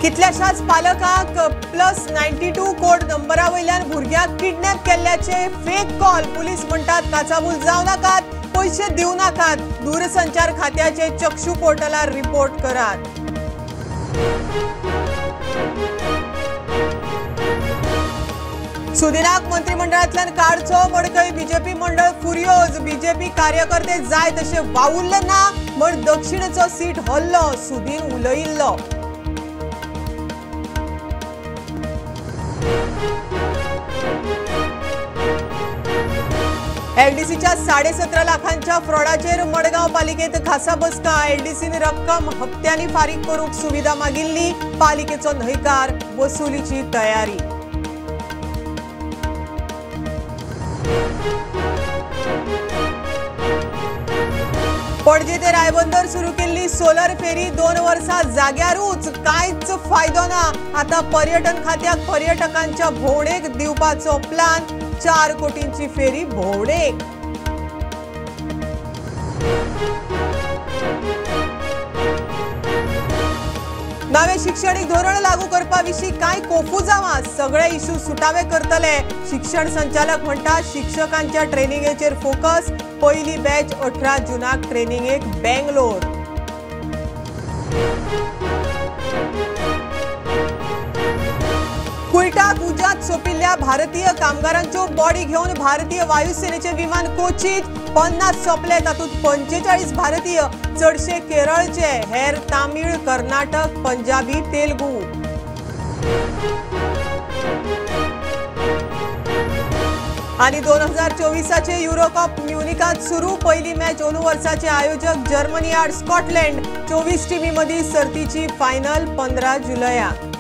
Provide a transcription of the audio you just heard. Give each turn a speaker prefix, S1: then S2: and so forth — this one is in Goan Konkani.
S1: कितल्याशाच पालकांक +92 कोड नंबरा वयल्यान भुरग्यांक किडनॅप केल्ल्याचे फेक कॉल. पुलीस म्हणटात काचाबूल जावं नाकात, पयशे दिवं नाकात. दूरसंचार खात्याचे चक्षू पोर्टलार रिपोर्ट करात. सुदिनाक मंत्रिमंडळांतल्यान काडचो मडकय बीजेपी मंडळ फुर्योज. बीजेपी कार्यकर्ते जाय तशे वावुरले ना म्हण दक्षिणेचो सीट हल्लो. सुदीन उलयिल्लो. एलडीसीच्या 17.5 लाखांच्या फ्रॉडाचेर मडगांव पालिकेत खासा बसका. एलडीसीन रक्कम हप्त्यांनी फारीक करूंक सुविधा मागिल्ली. पालिकेचो न्हयकार. वसुलीची तयारी. पणजे ते रायबंदर सुरू केल्ली सोलर फेरी 2 वर्सां जाग्यारूच, कांयच फायदो ना. आता पर्यटन खात्याक पर्यटकांच्या भोंवडेक दिवपाचो प्लान. 4 कोटींची फेरी भोंवडेक. नवे शिक्षणीक धोरण लागू करपा विशीं कांय कोफुजांवां. सगळे इश्यू सुटावे करतले. शिक्षण संचालक म्हणटा शिक्षकांच्या ट्रेनिंगेचेर फोकस. पयली बॅच 18 जूनाक ट्रेनिंगेक बेंगलोर. कुयटाक उज्यांत सोंपिल्ल्या भारतीय कामगारांच्यो बॉडी घेवन भारतीय वायुसेनेचे विमान कोचीत. 50 सोंपले, तातूंत 45 भारतीय, चडशे केरळचे, हेर तामीळ, कर्नाटक, पंजाबी, तेलुगू. आणि 2024 युरोकप म्युनिकात सुरू. पहिली मॅच 9 वर्षाचे आयोजक जर्मनी आड स्कॉटलँड. 24 टीमी मदीं सर्तीची फायनल 15 जुलयाक.